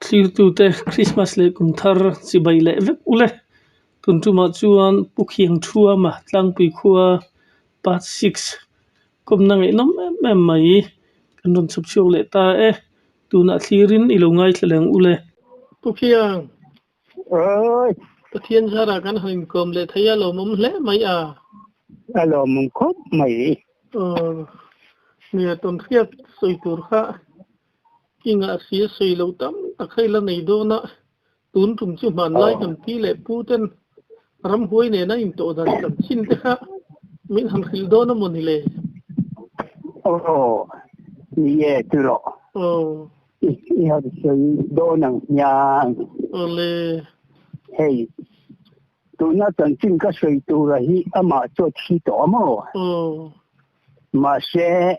Thlirtute Krismas leh kum thar chibai leh vek ule. Tun tumah chuan Pu Khiang Thuama Tlangpui khua Part Six kawmna ngaihnawm em em mai kan rawn chhawp chhuak leh ta e. Tunah thlirin i lo ngaithla leh ang ule. Pu Khiang. Oi. Pathian zarah kan han inkawm leh thei a lawmawm hle mai a. A lawmawm khawp mai. Aw. Nia tawnhriat sawi tur kha i ngah si a sawi lo tam tak kha i la nei dawn a, tun tum chu hmanlai kan pi leh pu ten ramhuai nena intawh dan chanchin te kha min han hrilh dawn a maw ni le? Aw, ni e tiraw. Aw. I han sawi dawn ang hian. Awle. Hei, tuna chanchin ka sawi tura hi amah chu a thi tawh a maw? Aw. Mahse,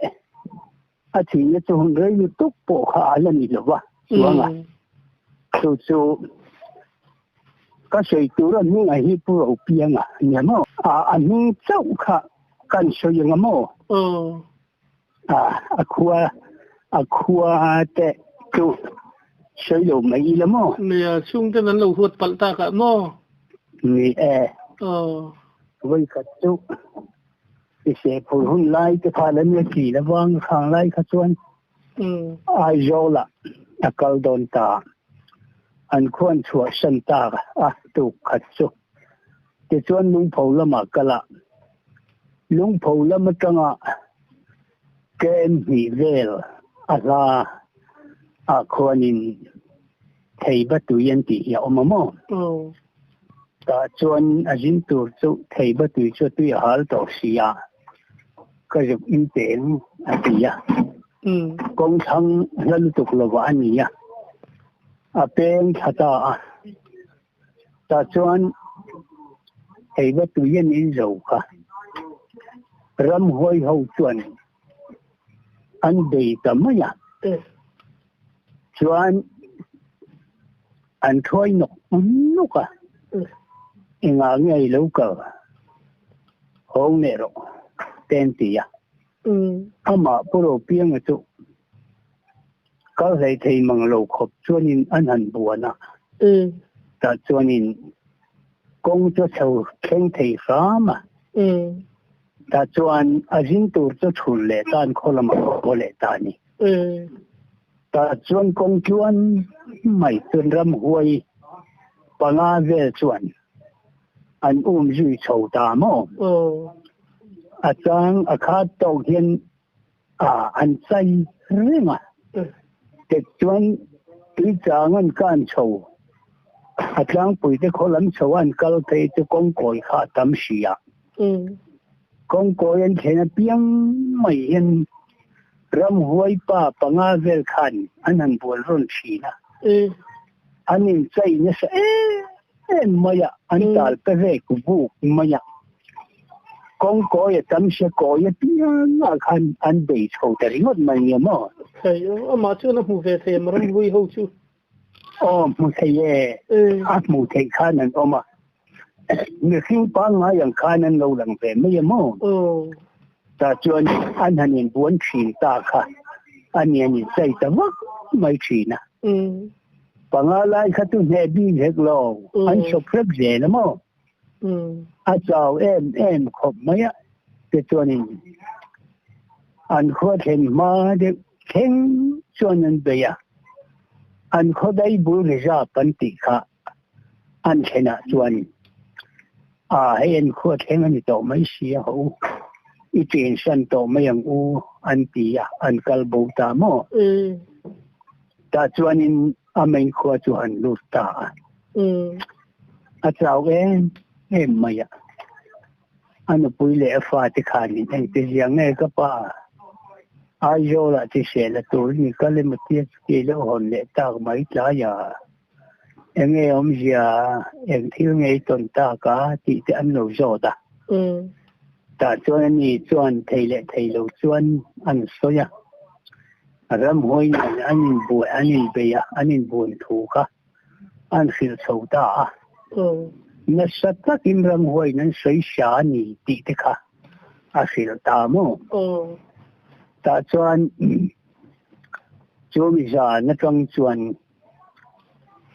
a thihna chu hun rei lutuk pawh kha a la ni lo va, chuang a. Chu chu ka sawi tura hnungah hi Pu Ropianga nia maw? A hnung chauh kha kan sawi ang a maw? Aw. A khua a khua te chu sawi lo mai ila maw? Nia, chhungten an lo huat palh tak ah maw? Ni e. Aw. Vawikhat chu i seh phur hun lai te kha la nia chi la vang khang lai kha chuan Aizawl ah a kal dawn ta. An khuan chhuah san tak a tuk khat chu. Tichuan Lungpho lamah kal a, Lungpho lam atanga kem hnih vel a hla ah khuanin Theiba tui an tih hi a awm a maw? Tah chuan a zin tur chu Theiba tui chu a tui a hal tawh si a, ka zuk in peng a ti a. Kawng thlang hla lutuk lovah a ni a, a peng thla ta a. Tah chuan eiva tui an in zo kha. Ramhuai ho chuan an bei ta mai a. Chuan an thuai nawk nawk a, engah nge i lo kal hawng leh rawh te an ti a. Amah Pu Ropianga chu Kal hlei thei mang lo khawp chuanin an han buan a, tah chuanin kawng chu a chho thleng thei hram a, tah chuan a zin tur chu chhun leh tan khaw lamah a haw leh ta a ni. Tah chuan kawng tluan mai chuan ramhuai panga vel chuan an um zui chho ta maw? A chang a khat tawk hian a an chai reng a, tichuan tuichang an kan chho, a tlangpui te khaw lam chho an kal phei chu kawngkawi kha a tam si a, kawngkawi an thlen apiang mai hian ramhuai pa panga vel khan an han bual rawn thin a, an inchai nasa em em mai a, an tal pe vek vuk mai a. Kawngkawi a tam sia kawi apiang ah khan an bei chho ta ringawt mai nia maw? Thei amah chuan a hmu ve thei em ramhui ho chu? Aw hmu thei e, a hmuh theih khan an awm a, mihring pangngai ang khan an lo lang ve mai a maw? Tah chuan an han inbuan thin ta kha a ni an inchai ta vak mai thin a. Panga lai kha chu hneh bik hek lo, an sawp hrep zel a maw? A chau em em khawp mai a, tichuanin an khua thlen hma deuh thleng chuan an bei a, an khaw dai bul reserve an tih kha an thlenah chuan a hei an khua thleng a ni tawh mai si a ho i chensan tawh mai ang u an ti a, an kal bo ta maw? Tah chuanin a main khua chu an lut ta a. A chau em em mai a. A nupui leh a fate khanin engti zia nge ka pa Aizawlah chi sel a tur ni kal emaw tia chuti lo hawn leh tak mai tlai a. Enge awmzia eng thil nge i tawn tak a tih te an lo zawt a. Tah chuan ani chuan thei leh thei lo chuan an sawi a. Ramhuai nen an inbuai an inbei a an inbuan thu kha. an hrilh chho ta a. Nasa takin ramhuaiin an sawi hria a ni tih te kha a hrilh ta maw? Tah chuan chu mi zan atang chuan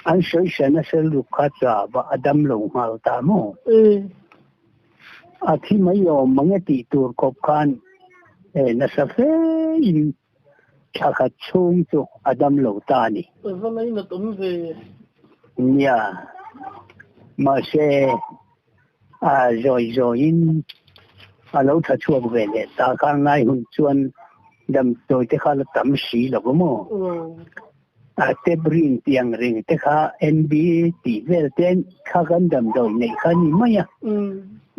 An sawi nasa lutuk kha cha va a dam lo nghal ta maw? A thi mai awm mang e tih tur khawp khan nasa fe in thla khat chhung chu a dam lo ta a ni. Va ngainat awm ve. Nia, mahse a zawi zawiin a lo tha chhuak ve leh ta kha ngai hun chuan damdawi te kha la tam si lo va maw? A tep rin tih ang reng te kha NB tih vel te kha kan damdawi neih kha a ni mai a,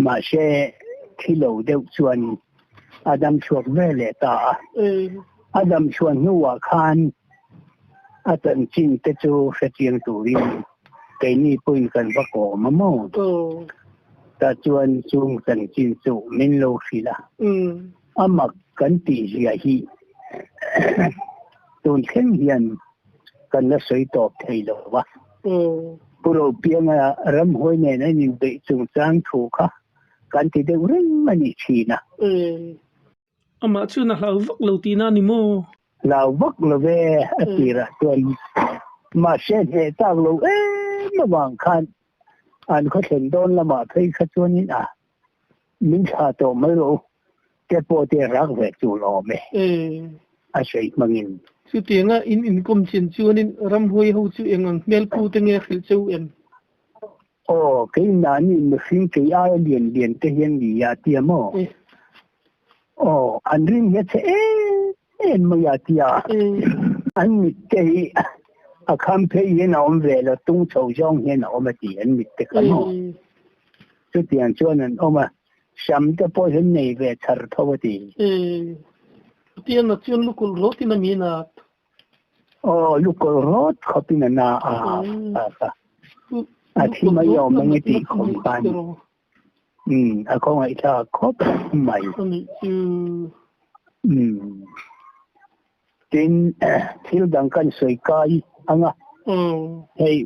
mahse thi lo deuh chuan a dam chhuak ve leh ta a. A dam chhuah hnuah khan a chanchin te chu hrechiang turin keini pawhin kan va kawm a maw? Tah chuan chung chanchin chu min lo hrilh a. A mak kan tih zia hi tun thleng hian kan la sawi tawp thei lo va. Pu Ropianga ramhuai nen an inbeih chungchang thu kha kan ti deuh reng a nih thin a. Amah chuan a hlau vak lo tihna a ni maw? Hlau vak lo ve a tirah chuan mahse hneh tak lo em avang khan an khaw thlen dawn lamah phei kha chuanin a Min thla tawh mai rawh u, te pawh te rak ve tur awm e, a sawi hmangin. Chutianga in inkawm chin chuanin ramhuai ho chu eng ang hmel pu te nge hrilh cheu em? Aw, keimahni mihring kei aia lian lian te hian ni a tia maw? Aw, an rin hi a chhe em em mai a tia. An mit te hi a kham phei hian a awm ve lo, tung chho zawng hian a awm a ti an mit te kha maw? Chutiang chuan an awm a, sam te pawh hian nei ve char tho a ti. Chutiang chuan lukawlh rawtin a mi nat. Aw, lukawlh rawt khawpin a na a, a thi mai awm ang e tih khawm khan. Umm, a khawngaihthlak khawp mai. Umm, tin thil dang kan sawi kai ang a, hei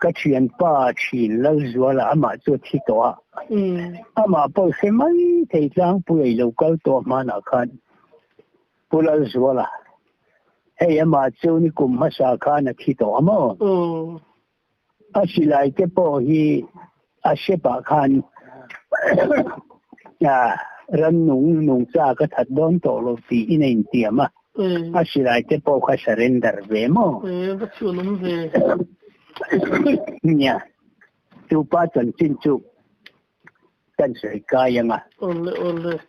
ka thianpa thin Lalzuala amah chu a thi tawh a, amah pawh hre mai thei tlangpui a i lo kal tawh hmanah khan Pu Lalzuala, hei amah chu nikum hmasa khan a thi tawh a maw? A silai te pawh hi a shep ah khan rannung nungcha ka that dawn tawh lo tiin a intiam a, a silai te pawh kha surrender ve maw? Va chhuan awm ve. Nia, chu pa chanchin chu kan sawi kai ang a. Awle awle.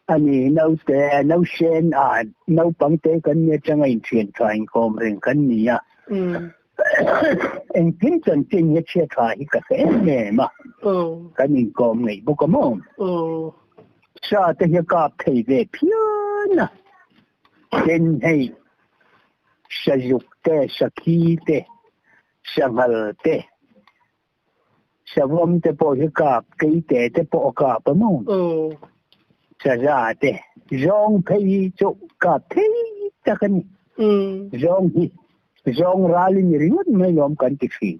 Ani naute nausen a naupang te kan nia tanga inthian tha inkawm reng kan ni a. Engtin chanchin hi chhia tha hi ka hre em em a. Kan inkawm ngei bawk a maw? Sa te hi a kap thei ve phian a. Tin hei sazuk te, sakhi te, sanghal te, Savawm te pawh hi kap, keite te pawh a kap a maw? Saza te zawng phei hi chu kap thei tak a ni. Zawng hi zawng ral i ni ringawt mai lawm kan ti thin.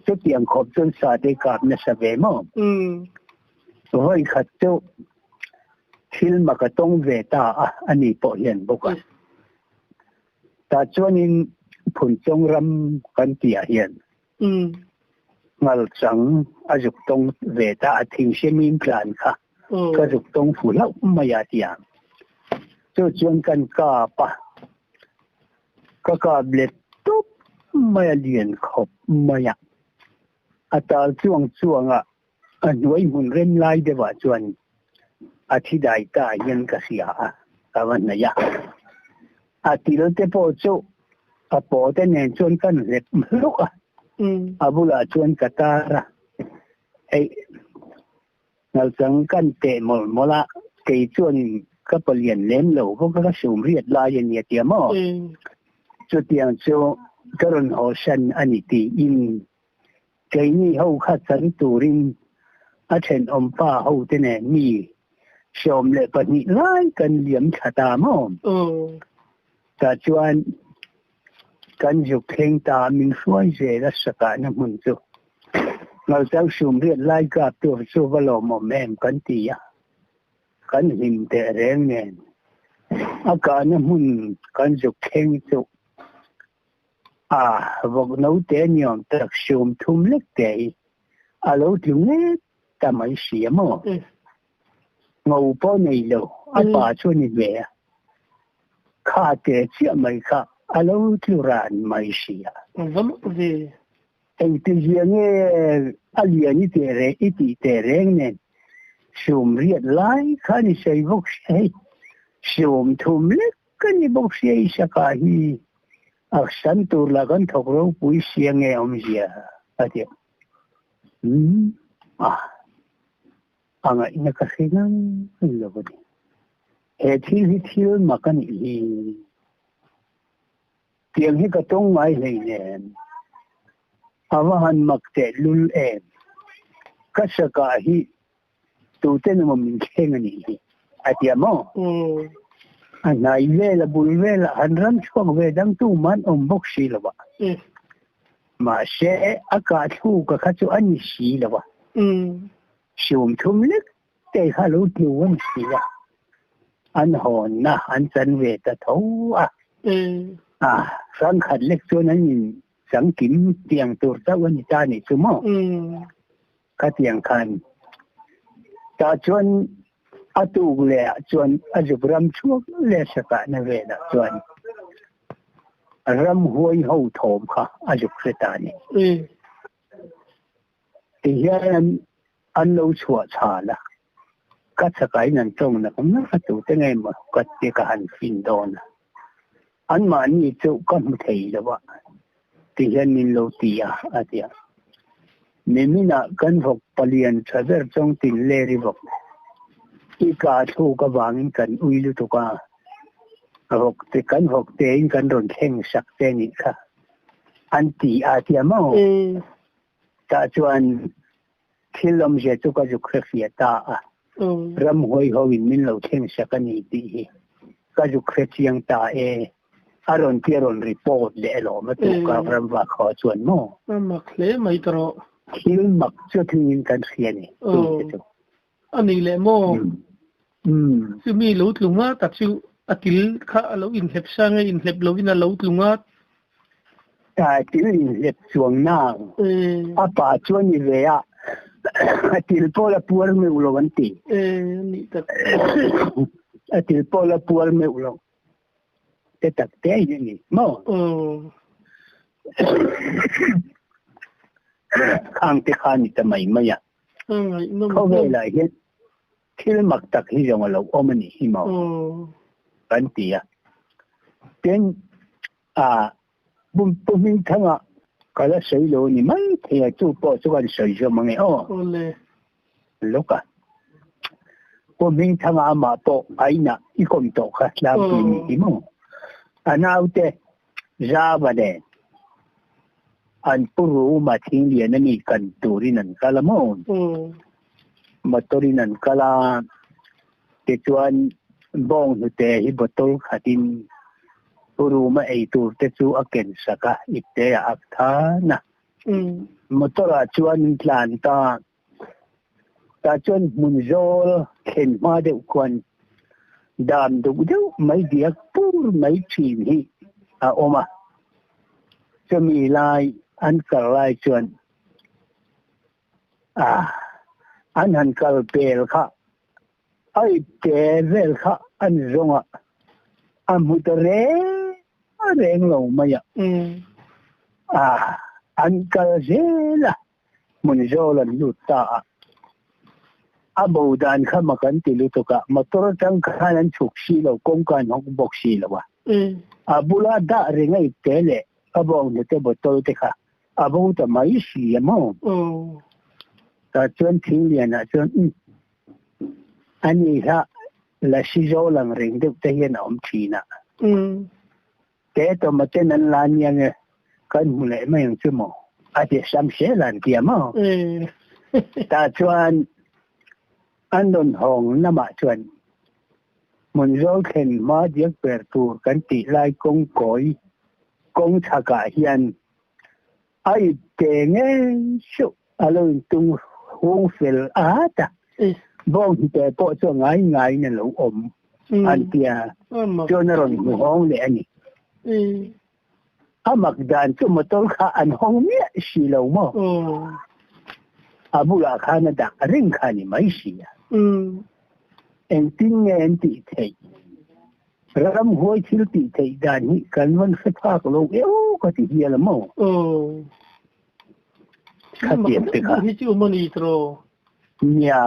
Chutiang khawp chuan sa te kap nasa ve maw? Vawi khat chu thil mak a tawng ve ta a, ani pawh hian bawk a. Tah chuanin Phunchawng ram kan tihah hian Ngalchang a zuk tawng ve ta a thingse min tlan kha ka zuk tawng fu hlauh mai a ti a. Chu chuan kan kap a, ka kap let tawp mai a lian khawp mai a. A tal chuang chuang a, a hnuai hmun rem lai deuhah chuan a thi dai ta hian ka hria a, ka va hnaih a. A til te pawh chu a paw te nen chuan kan hlep hluk a, a bulah chuan ka tar a, hei ngalchang kan teh mawlh mawlh a, kei chuan ka palian lem lo bawk a, ka sum riat lai a nia tia maw? Chutiang chu ka rawn haw san a ni tiin Keini ho kha chan turin a thenawm pa ho te nen mi 12 lai kan liam thla ta maw? Tah chuan kan zuk thleng ta min hruai zel a sakahna hmun chu Ngalchang sumriat lai kap tur chu va lawmawm em kan ti a, kan hlim teh reng nen a kahna hmun kan zuk thleng chu. A vawk note ni awm tak sum thum lek te hi a lo tlu nghet ta mai si a maw? Ngo pawh nei lo, a pa chu a ni ve a. Kha te chiah mai kha a lo tlu ran mai si a. Va mak ve. Engtizia nge a lian i teh reng i tih teh reng nen sum riat lai khan i sawi bawk si hei. Sum thum lek ka ni bawk sia i saka hi a san tur lah kan thawk ropui sia nge awmzia a ti a. Umm a a ngaihna ka hre ngang lo a ni. He thil hi thil mak a nih hi. Tiang hi ka tawng ngai hleinem. A va han mak teh lul em. Ka sakah hi tuten emaw min thleng a nih hi a ti a maw? A hnai vel a bul velah han ram chhuak ve dang tuman awm bawk si lo a. Mahse a kah thluk a kha chu a ni si lo a. Sum thum lek te kha lo tlu a ni si a. An hawnna an chan ve ta tho a. A hrangkhat lek chuan an in changkim tiang tur chauh a ni ta nih chu maw? Khatiang khan tah chuan a tuk leh ah chuan a zuk ram chhuak leh sakahna velah chuan ramhuai ho thawm kha a zuk hre ta a ni. Tihian an lo chhuah chhal a, ka chakain an tawng nak nak a tute ngei maw ka ti ka han fin dawn a, anmahni chu ka hmu thei lo a, tihian min lo ti a, a ti a. Niminah kan vawk palian tha ber chawng tin ler i vawk i ka thluk avangin kan ui lutuk a, vawk te kan vawk tein kan rawn thleng sak che nih kha an ti a tia maw? Tah chuan thil awmzia chu ka zuk hre fiah ta a, ramhuai ho in min lo thleng sak a ni tih hi ka zuk hre chiang ta e, a rawn ti a rawn report leh alawm a tuk a ramvak ho chuan maw? A mak hle mai ta rawh. Thil mak chu thingin kan hria ni tun te chu. A ni leh maw? Chumi lo tlung a tak chu a til kha a lo inhlep sang e, inhlep lovin a lo tlung a. A til inhlep chuang nang. A pa chu a ni ve a, a til pawh la puar meuh lo an ti. Ni tak. A til pawh la puar meuh lo. Te tak te a ni maw? Khang te kha ni ta mai mai a. Khawvelah hian thil mak tak hi zawng a lo awm a nih hi maw? Kan ti a. Tin, a Pu Hmingthanga ka la sawi lo a ni mai thei a, chu pawh chu kan sawi zawm ang e aw. Lawk a. Pu Hmingthanga amah pawh a inah i kawm tawh kha tlangpui a nih hi maw? A naute Zava nen an pu room ah thing lian a ni kan turin an kal a maw? Motor in an kal a, tichuan bawng hnute hi bottle khatin pu room a ei tur te chu a ken sak a, ipte ah a ak than a. Motor ah chuan an tlan ta, tah chuan hmun zawl thlen hma deuh khuan dam duk deuh mai diak pur mai thin hi a awm a. Chumi lai an kal lai chuan an han kal pel kha a ipte vel kha an zawng a, a hmu ta reng reng lo mai a. An kal zel a. Hmun zawl an lut ta a, a bo dan kha mak an ti lutuk a, motor atang khan an chhuk si lo, kawngka an hawk bawk si lo a. A bula dah reng a ipte leh a bawng hnute bottle te kha a bo ta mai si a maw? Tah chuan Thinglianah chuan umm ani kha lasi zawl ang reng deuh te hian a awm thin a. Te tawmaten an la nia nge kan hmu leh mai ang chu maw? A ti sam zel an ti a maw? Tah chuan an rawn hawng lamah chuan hmun zawl thlen hma diak ber tur kan tih lai kawng kawi kawng chhakah hian a ipte ngei suh a lo intung hung fel at a, bawnghnute pawh chu a ngai ngaiin a lo awm an ti a, chuan a rawn hmu hawng leh a ni. A mak dan chu motor kha an hawng miah si lo maw? A bulah khan a dah reng kha ni mai si a. Engtin nge an tih theih? Ramhuai thil tih theih dan hi kan van hre phak lo eo ka ti hial a maw? Khatiang te kha. Hi chu awm a ni tiraw? Nia.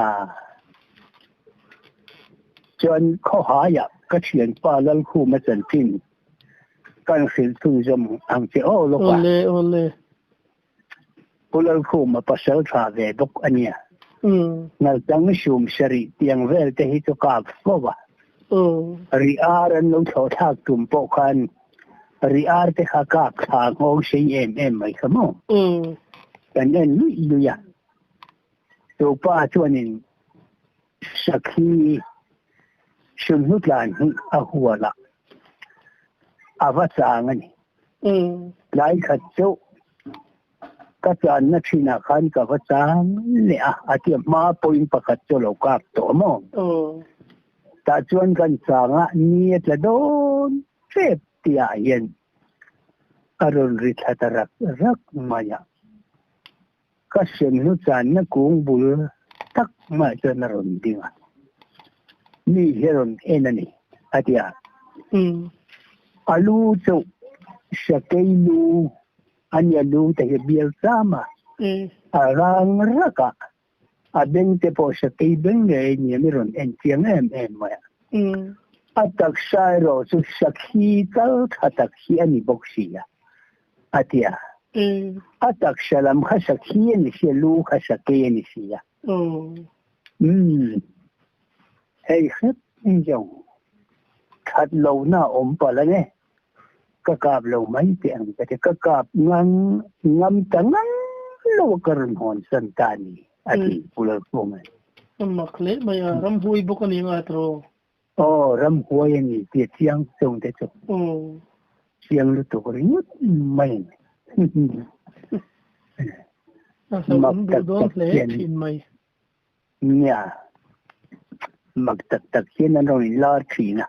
Chuan khawhaiah ka thianpa Lalkhuma chanchin kan hrilh chhunzawm ang che aw lawk a. Awle awle. Pu Lalkhuma pasal tha ve bawk a nia. Ngaltang sum sarih tiang vel te hi chu kap fo a. Ri ar an lo thlawh thlak tum pawh khan ri ar te kha kap thla nghawng sei em em mai kha maw. Kan en luih luih a. Chu pa chuanin Sakhi Sunhlu tlan hi a hual a, a va chang a ni. Tlai khat chu ka channa thinah khan ka va chang leh a, a tia hma pawhin pakhat chu a lo kap tawh maw? Tah chuan kan chang a, ni a tla dawn tep tihah hian a rawn ri thla ta rak rak mai a. Ka hriamhnu channa kung bul tak mah chuan a rawn ding a, mi hi a rawn en a ni, a ti a. A lu chu Sakei lu a nia lu te hi a bial cham a, a rang rak a, a beng te pawh Sakei beng ngei nia mi rawn en chiang em em mai a. A taksa erawh chu Sakhi chal tha tak hi a ni bawk si a. A ti a. A taksa lam kha sakhi a ni si a, lu kha sakei a ni si a. Umm. Hei hrep zawng that lohna a awm palh ang e. Ka kap lo mai teh ang ka ti. Ka kap ngang ngam ta ngang lo a ka rawn hawn san ta a ni, a ti Pu Lalkhuma. A mak hle mai a, ramhuai bawk a ni ngai tawh. Aw, ramhuai a ni tih a chiang chung te chu. Chiang lutuk ringawt mai a ni. A hlauhawm duh dawn hle thin mai. Nia, mak tak tak hian an rawn inlar thin a.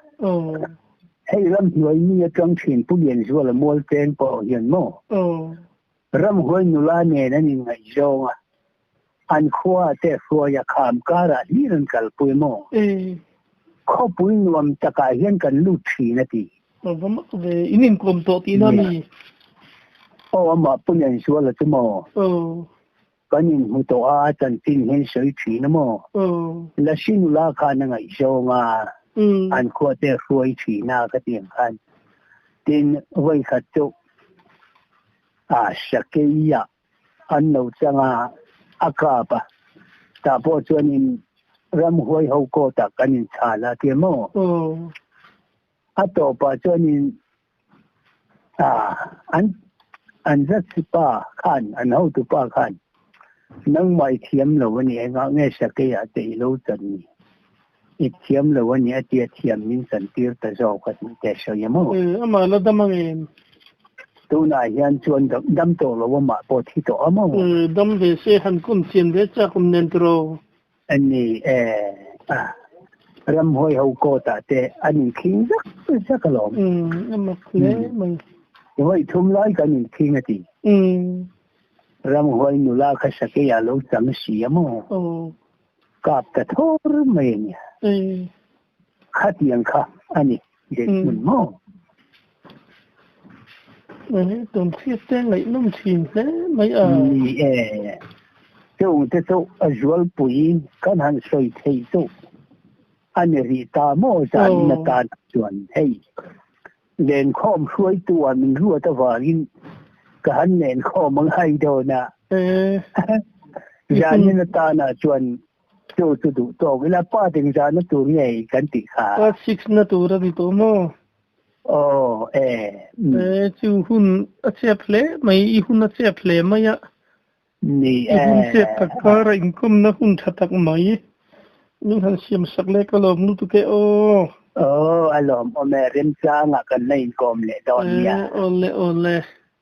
Hei ramhnuai mi atang thin Pu Lianzuala Mualcheng pawh hian maw? Ramhuai nula nen an inngaihzawng a, an khua te hruaia kham karah hlir an kalpui maw? Khawpui nuam takah hian kan lut thin a ti. Va mak ve, in inkawm tawh tihna mi? Aw, amah Pu Lianzuala chu maw? Aw. Kan inhmu tawh a, chanchin hian sawi thin a maw? Lasi nula khan a ngaihzawng a, an khua te hruai thin a ka ti ang khan. Tin, vawikhat chu a Sakei-ah an lo chang a, a kap a. Tah pawh chuanin ramhuai ho court-ah kan inchhal a tia maw? A tawpah chuanin an an zatsi pa khan, an hotu pa khan nangmah i thiam lo a ni, engah nge Sakei-ah te i lo chan ni? I thiam lo a ni a tia thiam min chantir ta zawk a tih te sawi a maw? Amah la dam ang em? Tunah hian chuan dam tawh lo amah pawh thi tawh a maw? Dam ve se han kum chian ve chak awm nen tiraw? A ni e, ramhuai ho court ah te an inkhing zak zak alawm. A mak hle mai. Vawi thum lai kan inkhing a ti. Ramhuai nula kha sakei ah lo chang si a maw? Kap ta thawr mai a nia. Khatiang kha a ni lehhmun maw? Tawn chhiat te ngaihnawm thin hle mai a. Ni e, chung te chu a zualpui kan han sawi theih chu a ni rih ta maw zanin atan chuan hei lenkhawm hruaitu ah min ruat avangin ka han lenkhawm ang hai dawn a. Zanin atana chuan chu chu duh tawk ila pa ding zana tur nge kan tih kha. Part 6 na tur a ni tawh maw? Aw e. E chu hun a chep hle mai, i hun a chep hle mai a. Ni e. I hun chep tak kara inkawmna hun tha tak mai. Min han siam sak leh ka lawm lutuk e aw. Aw a lawm awm e, remchangah kan la inkawm leh dawn nia. E awle awle.